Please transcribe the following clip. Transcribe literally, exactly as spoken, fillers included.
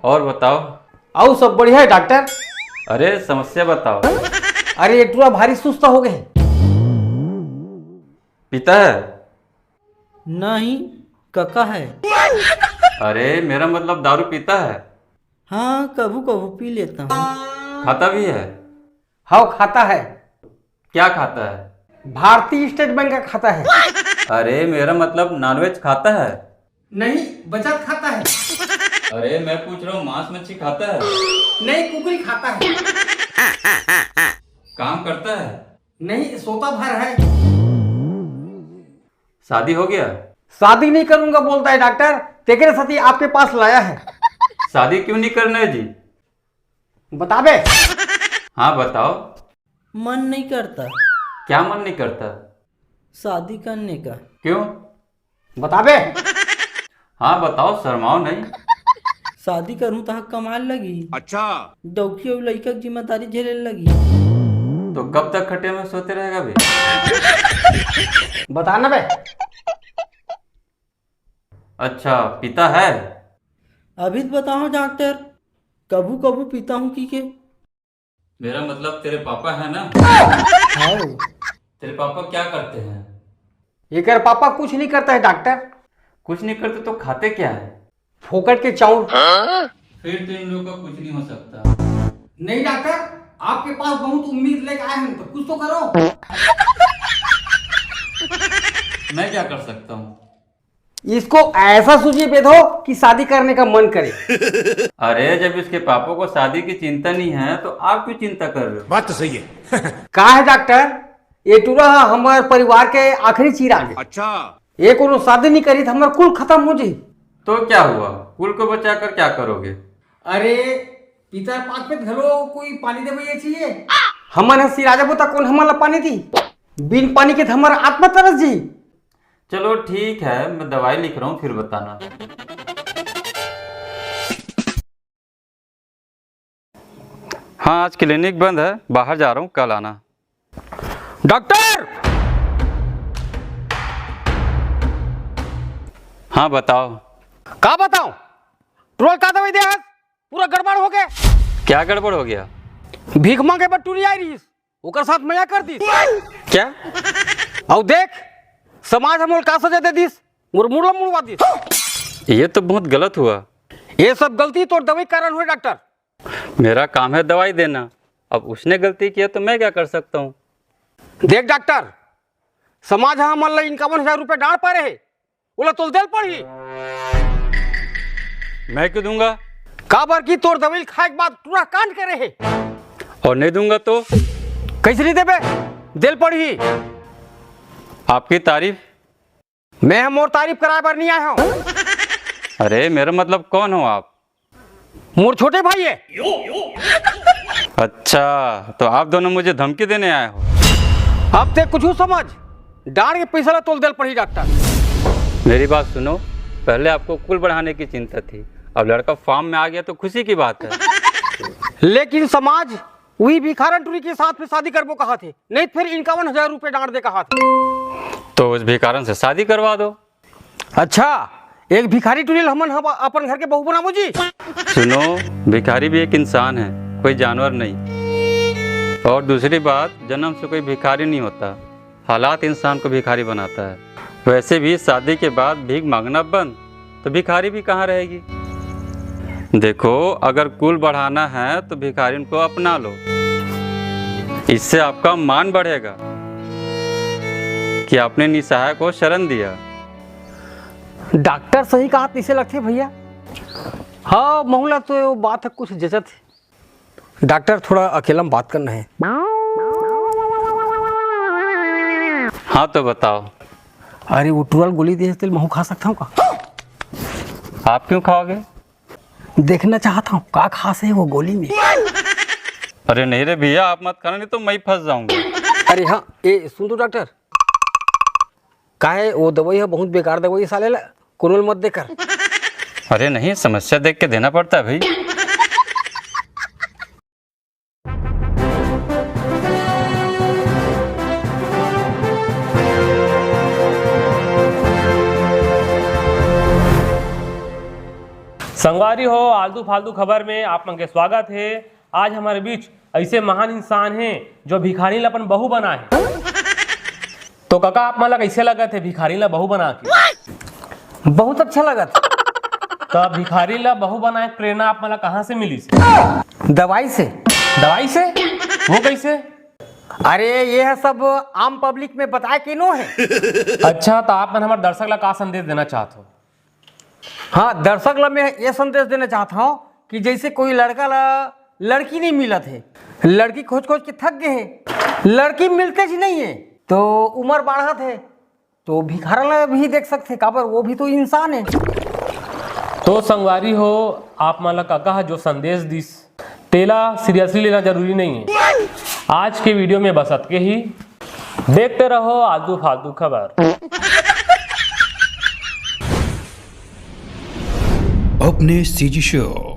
और बताओ। अउ सब बढ़िया है डॉक्टर। अरे समस्या बताओ। अरे ये टूरा भारी सुस्त हो गए। पीता है? नहीं, कका है। अरे मेरा मतलब दारू पीता है? हाँ, कभू कभू पी लेता हूँ। खाता भी है? हाँ, खाता है। क्या खाता है? भारतीय स्टेट बैंक का खाता है। अरे मेरा मतलब नॉनवेज खाता है? नहीं, बचत खाता है। अरे मैं पूछ रहा हूँ, मांस मच्छी खाता है? नहीं, कुकरी खाता है। काम करता है? नहीं, सोता भर है। शादी हो गया? शादी नहीं करूंगा बोलता है डॉक्टर, तेकरे साथी आपके पास लाया है। शादी क्यों नहीं करना है जी? बताबे। हाँ बताओ। मन नहीं करता। क्या मन नहीं करता? शादी करने का। क्यों? बताबे। हाँ बताओ, शर्माओ नहीं। शादी करूँ तो कमाल लगी। अच्छा। डौकी और लड़का की जिम्मेदारी झेले लगी। तो कब तक खटिया में सोते रहेगा बे? बताना बे। अच्छा, पीता है? अभी तो बताओ डॉक्टर, कभू कभू पीता हूँ की के। मेरा मतलब तेरे पापा है ना? हाँ। तेरे पापा क्या करते हैं? एकर पापा कुछ नहीं करता है डॉक्टर। कुछ नहीं करते तो खाते क्या है? फोकट के चाउर। फिर तो इन लोगों का कुछ नहीं हो सकता। नहीं डॉक्टर, आपके पास बहुत उम्मीद लेके आए हैं, तो कुछ तो करो। मैं क्या कर सकता हूँ? इसको ऐसा सूजी बेधो कि शादी करने का मन करे। अरे, जब इसके पापा को शादी की चिंता नहीं है तो आप क्यों चिंता कर रहे हो? बात तो सही है। का है डॉक्टर, ये टूरा हमारे परिवार के आखिरी चिराग है। अच्छा। ये कोनो शादी नहीं करी तो हमारा कुल खत्म हो जाई। तो क्या हुआ, कुल को बचाकर क्या करोगे? अरे, पितर पाक पे घलो कोई पानी देवे ये चाहिए। हमन ह सिराजा बोता, कौन हमन ला पानी दी? बिन पानी के तो हमारा आत्मा तरस जी। चलो ठीक है, मैं दवाई लिख रहा हूँ, फिर बताना। हाँ, आज क्लिनिक बंद है, बाहर जा रहा हूँ, कल आना। डॉक्टर! हाँ, बताओ। का बताओ? टूरा ल का दवाई दे हस? पूरा गड़बड़ हो गया। क्या गड़बड़ हो गया? भीख मांगे बर टूरी आई रहीस, ओकर साथ मया कर दीस। क्या? अउ देख, समाज ह मोला का सजा दे दीस, मोर मुड़ ला मुड़वा दीस। ये तो बहुत गलत हुआ। ये सब गलती तोर दवाई के कारण हुए डॉक्टर। मेरा काम है दवाई देना, अब उसने गलती किया तो मैं क्या कर सकता हूँ? देख डॉक्टर, समाज ह हमन ला इक्यावन हजार रुपया डांट पारे हे, ओला तोला देल पड़ही। मैं क्यों दूंगा? काबर कि तोर दवाई खाए के बाद टूरा कांड करे हे। और नहीं दूंगा तो? कैसे नहीं देबे? देल पड़ही। आपकी तारीफ। मैं ह मोर तारीफ कराए बर नहीं आए हूँ। अरे, मेरा मतलब कौन हो आप? मोर छोटे भाई है। अच्छा, तो आप दोनों मुझे धमकी देने आए हो? अब ते कुछ समझ, डांट के पैसा ला तोला देल पड़ही डॉक्टर। मेरी बात सुनो, पहले आपको कुल बढ़ाने की चिंता थी, अब लड़का फॉर्म में आ गया तो खुशी की बात है। लेकिन समाज वही भिखारन टूरी के साथ में शादी करबो कहा थे, नहीं तो फिर इक्यावन हजार रुपये डांट दे कहा थे। तो उस भिखारन से शादी करवा दो। अच्छा, एक भिखारी टूरी ल हमन ह-, अपन घर के बहू बनाबो जी? सुनो, भिखारी भी एक इंसान है, कोई जानवर नहीं। और दूसरी बात, जन्म से कोई भिखारी नहीं होता, हालात इंसान को भिखारी बनाता है। वैसे भी शादी के बाद भीख मांगना बंद, तो भिखारी भी कहाँ रहेगी? देखो, अगर कुल बढ़ाना है तो भिखारिन को अपना लो, इससे आपका मान बढ़ेगा कि आपने निसहाय को शरण दिया। डॉक्टर सही कहा, तैसे लगथे भैया। हाँ, महू ला तो ये बात ह कुछ जचत हे। डॉक्टर, थोड़ा अकेला में बात करना है। हाँ, तो बताओ। अरे, वो टूरा ल गोली दे, तेला महू खा सकता हूँ का? आप क्यों खाओगे? देखना चाहता हूँ, का खास है वो गोली में। अरे नहीं रे भैया, आप मत खाना, नहीं तो मैं ही फंस जाऊंगा। अरे हाँ, ए, सुन तो डॉक्टर, काहे वो दवाई ह बहुत बेकार दवाई, साले ला कोनो ल मत देकर। अरे नहीं, समस्या देख के देना पड़ता है भाई। संगवारी हो, आलतू फालतू खबर में आप मन के स्वागत हे। आज हमर बीच ऐसे महान इंसान हे, जो भिखारी ला अपन बहू बनाए हे। तो काका, आप मन ला कैसे लगत हे भिखारी ला बहू बना के? बहुत अच्छा लगत। तो भिखारी ला बहू बनाए के प्रेरणा आप मन ला कहाँ से मिलिस? दवाई से। दवाई से? वो कैसे? अरे, ये ह सब आम पब्लिक में बताए के नो हे। अच्छा, तो आप मन हमर दर्शक ला का संदेश देना चाहत हो? हाँ, दर्शक ला मैं ये संदेश देना चाहत हूँ कि जैसे कोई लड़का ला लड़की नहीं मिलत हे, लड़की खोज खोज के थक गए हे, लड़की मिलते ही नहीं हे, तो उम्र बढ़त हे, तो भिखारा ला भी देख सकथे, काबर वो भी तो इंसान हे। तो संगवारी हो, आप मन ला काका ह जो संदेश दिस, तेला seriously लेना जरूरी नहीं है। आज के video में बस अतके ही। देखते रहो आलतू फालतू खबर। अपने सीजी शो।